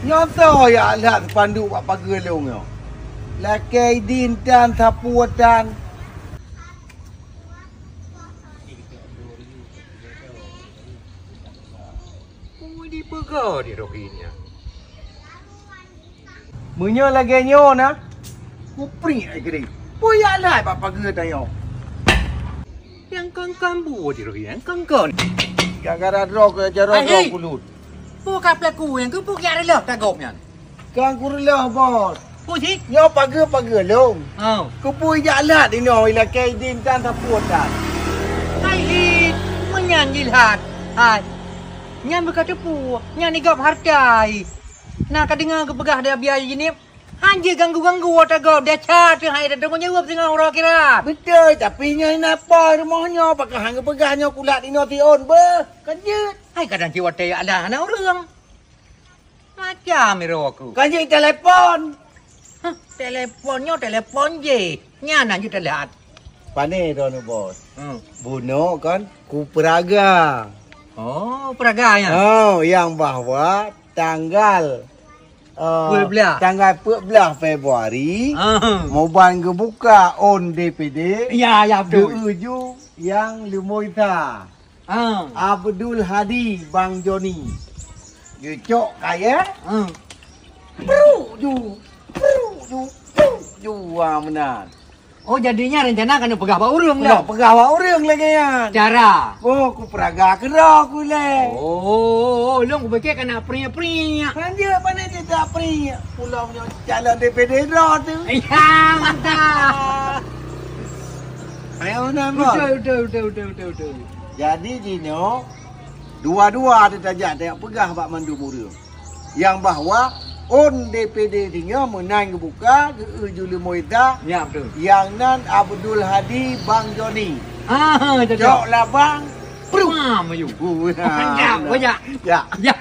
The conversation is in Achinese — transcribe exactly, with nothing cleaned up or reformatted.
Nyoe soe jak lhat spanduk bak pageue lôn nyoe? Lakée idin tan, sapeue tan. Peue dipeugah di roh nyan? Meunyoe lagée nyoe na, kupriek ai keudeh. Peue jak lhat bak pageue tanyoe? Nyang kon-kon buet di roh nyan, kon-kon. Gara-gara droe keu jaroe Hai, droe hei! Kulot. Peue ka peulaku nyang keupeue jak reuloh tagôp nyan? Kan kureuloh, Bos. Peue cit? Nyoe pageue-pageue lôn. Oh. Keupeue jak lhat inoe ilakée idin tan sapeue tan. Hai hit, meunyan jilhat. Hai. Nyan beuka teupeu, nyan igop hareuta. Na ka deungoe geupeugah di Abi Haji Jeunieb, "Hanjeuet ganggu-ganggu ata gob, desya teuh hai tadeungoe jaweueb singoh uroe akhirat." Beutôi, tapi nyoe na po rumoh nyoe, pakon han geupeugah nyoe kulat inoe siôn beuh. Kan jeuet. Hai kadang cit watée jak lhat hana ureuëng. Macam iro aku. Kan jeuet telepon. Huh, telepon nyoe telepon jih. Nyan na jeuet telat. Pane droeneuh, Bos? Hmm. Bunoe kan kupeuraga. Oh, peuraga nyan? Oh, nyang bahwa tanggal, eh, Peuet belas. Tanggal peuet belas Februari, Ah. Moban geubuka ôn D P D. Ya, ya, betul. Geuuju nyang leumoe sa. Ah. Abdul Hadi Bang Joni. Geucok kayée. Ah. Pruk ju, pruk ju, pruk ju. Wah, meunan. Oh, jadinya rencana keuneuk peugah bak ureuëng Peugah, dah? Peugah bak ureuëng lagée nyan. Cara? Oh, kupeuraga keudroe ku lé. Oh, lôn kupike kana priek-priek. Kan jeuet pane jeuet tak priek. Pulang nyoe calon D P D droe teuh. Ya, mantap. Ayo, meunan, Bos. Betul, betul, betul, betul, betul, betul. Jadi, jinoe, dua-dua teuh tajak, tajak peugah bak mandum ureuëng. Nyang bahwa ôn D P D singoh meunan geubuka, geuuju leumoe sa, Ya, betul. Nyang nan Abdul Hadi Bang Joni. Ah, cocok. Cok labang, pruk. Wah, maju. Uh, Ya, nah, banyak. Ya. Ya.